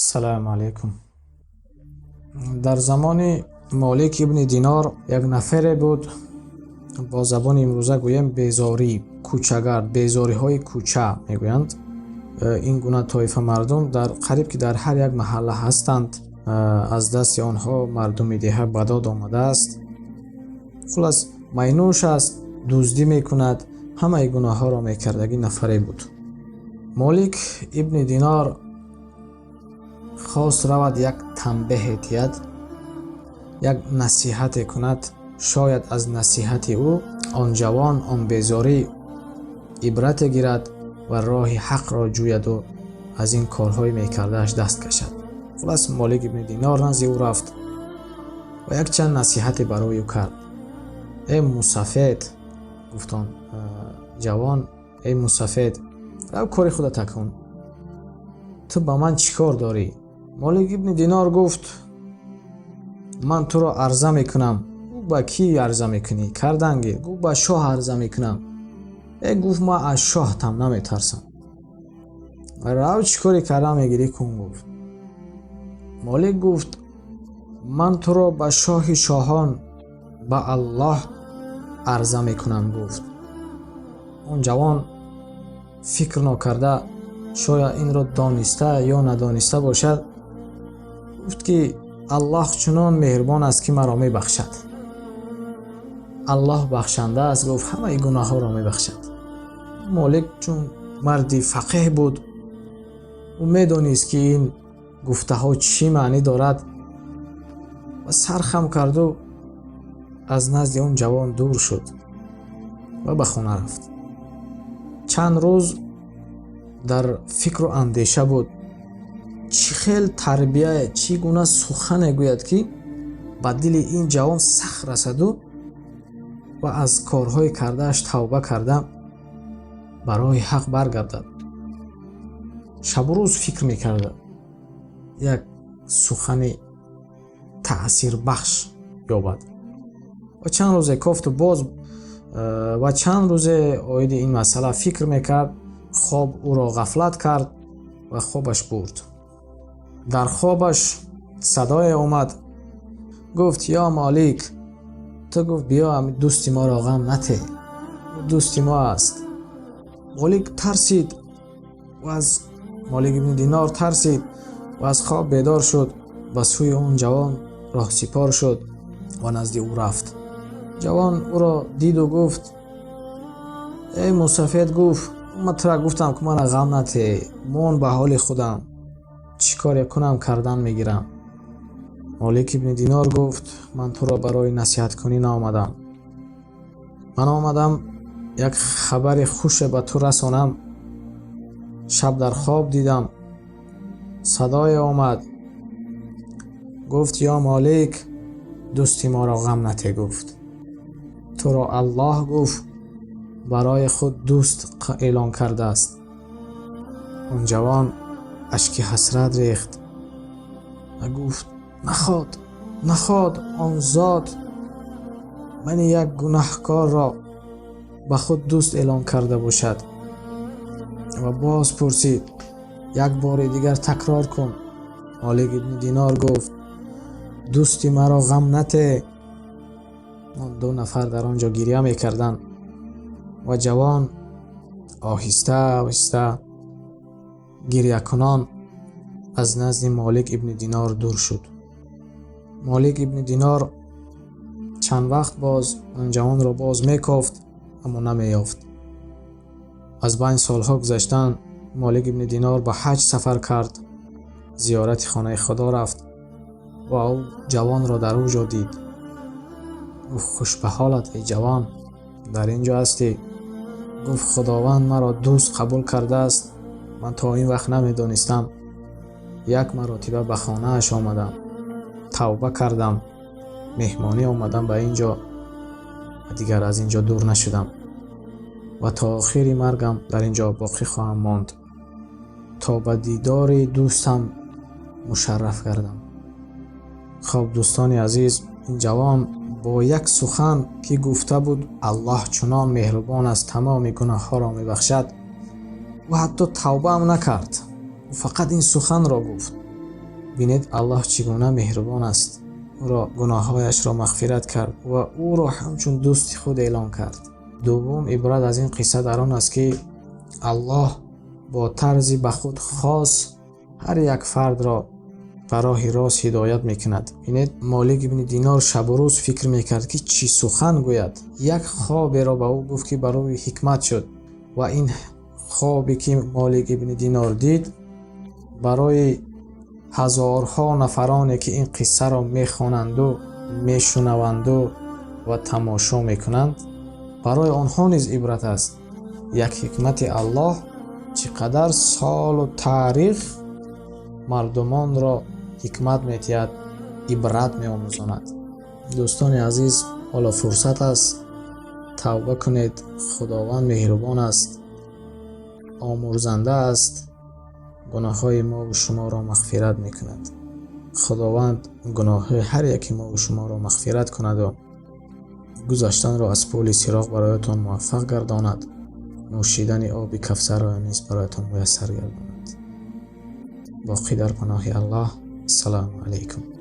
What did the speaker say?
Салому алайкум. Дар замони Молик ибни Динор як нафаре буд, бо забони имрӯза гӯем, безорӣ, кӯчагард, безориҳои кӯча мегӯянд. Ин гуна тоифа мардум дар қариб ки дар ҳар як маҳалла ҳастанд. Аз дасти онҳо мардуми деҳа ба дод омадааст. Хулас, майнӯш аст, дуздӣ мекунад, ҳамаи гуноҳҳоро мекардагӣ нафаре буд. Молик ибни Динор хост равад, як танбеҳе диҳад, як насиҳате кунад. Шояд аз насиҳати ӯ он ҷавон, он безорӣ ибрате гирад ва роҳи ҳақро ҷӯяду аз ин корҳои мекардааш даст кашад. Хулас, Молик ибни Динор назди ӯ рафт ва якчанд насиҳате барои ӯ кард. «Эй мусафед», гуфт он ҷавон, «эй мусафед, рав, кори худата кун, ту ба ман чӣ кор дорӣ?» Молик ибни Динор гуфт: «Ман туро арза мекунам». Гуфт: «Ба кӣ арза мекунӣ?» Кардан гир. Гуфт: «Ба шоҳ арза мекунам». Э, гуфт, «ман аз шоҳтам наметарсам, рав, чӣ коре кардан мегирӣ, кун», гуфт. Молик гуфт: «Ман туро ба шоҳи шоҳон, ба Аллоҳ арза мекунам», гуфт. Он ҷавон фикр нокарда, шояд инро дониста ё надониста бошад, гуфт ки Аллоҳ чунон меҳрубон аст, ки маро мебахшад. Аллоҳ бахшанда аст, гуфт, ҳамаи гуноҳҳоро мебахшад. Молик чун марди фақеҳ буд, ӯ медонист, ки ин гуфтаҳо чӣ маънӣ дорад, ва сархам карду аз назди он ҷавон дур шуд ва ба хона рафт. Чанд рӯз дар фикру андеша буд, чӣ хел тарбия, чӣ гуна сухане гӯяд, ки ба дили ин ҷавон сахт расаду ва аз корҳои кардааш тавба карда, ба роҳи ҳақ баргардад. Шабу рӯз фикр мекард, як сухани таъсирбахш ёбад. Ва чанд рӯзе кофту боз ва чанд рӯзе оиди ин масъала фикр мекард. Хоб ӯро ғафлат кард ва хобаш бурд. Дар хобаш садое омад, гуфт: «Ё Молик, ту», гуфт, «биё, дӯсти моро ғам нате, дӯсти мо аст». Молик тарсид ва аз Молик ибни Динор тарсид ва аз хоб бедор шуд, ба сӯи он ҷавон роҳсипор шуд ва назди ӯ рафт. Ҷавон ӯро диду гуфт: «Эй мусафед», гуфт, «ман тура гуфтам, ки мана ғам нате, мон ба ҳоли худам, чӣ коре кунам, кардан мегирам». Молик ибни Динор гуфт: «Ман туро барои насиҳаткунӣ наомадам, ман омадам як хабари хуше ба ту расонам. Шаб дар хоб дидам, садое омад, гуфт: ё Молик, дӯсти моро ғам нате», гуфт, «туро Аллоҳ», гуфт, «барои худ дӯст эълон кардааст». Он ҷавон ашки ҳасрат рехт ва гуфт: «Наход, наход он зот мани як гунаҳкорро ба худ дӯст эълон карда бошад?» Ва боз пурсид: «Як бори дигар такрор кун». Молик ибни Динор гуфт: «Дӯсти маро ғам нате». Он ду нафар дар он ҷо гиря мекарданд ва ҷавон оҳиста оҳиста гирякунон аз назди Молик ибни Динор дур шуд. Молик ибни Динор чанд вақт боз он ҷавонро боз мекофт, аммо намеёфт. Аз байн солҳо гузаштанд. Молик ибни Динор ба ҳаҷ сафар кард, зиёрати хонаи Худо рафт ва ӯ ҷавонро дар ӯ ҷо дид. Гуфт: «Хуш ба ҳолат, эй ҷавон, дар ин ҷо ҳастӣ». Гуфт: «Худованд маро дӯст қабул кардааст, ман то ин вақт намедонистам. Як маротиба ба хонааш омадам, тавба кардам, меҳмонӣ омадам ба ин ҷо ва дигар аз ин ҷо дур нашудам ва то охири маргам дар ин ҷо боқӣ хоҳам монд, то ба дидори дӯстам мушарраф гардам». Хоб, дӯстони азиз, ин ҷавон бо як сухан, ки гуфта буд, Аллоҳ чунон меҳрубон аст, тамоми гуноҳҳоро мебахшад, ӯ ҳатто тавбаам накард, ӯ фақат ин суханро гуфт. Бинед, Аллоҳ чӣ гуна меҳрубон аст. Ӯро гуноҳҳояшро мағфират кард ва ӯро ҳамчун дӯсти худ эълон кард. Дуввум ибрат аз ин қисса дар он аст, ки Аллоҳ бо тарзи ба худ хос ҳар як фардро ба роҳи рост ҳидоят мекунад. Бинед, Молик ибни Динор шабу рӯз фикр мекард, ки чӣ сухан гӯяд. Як хоберо ба ӯ гуфт, ки барои ҳикмат шуд, ва ин хобе, ки Молик ибни Динор дид, барои ҳазорҳо нафароне, ки ин қиссаро мехонанду мешунаванду ва тамошо мекунанд, барои онҳо низ ибрат аст. Як ҳикмати Аллоҳ чӣ қадар солу таърих мардумонро ҳикмат метиҳад, ибрат меомӯзонад. Дӯстони азиз, ҳоло фурсат аст, тавба кунед. Худованд меҳрубон аст, омӯрзанда аст, гуноҳҳои мову шуморо мағфират мекунад. Худованд гуноҳҳои ҳар яки мову шуморо мағфират кунаду гузаштанро аз пули сироқ бароятон муваффақ гардонад, нӯшидани оби Кавсарро низ бароятон муяссар гардонад. Боқӣ дар паноҳи Аллоҳ. Ассалому алайкум.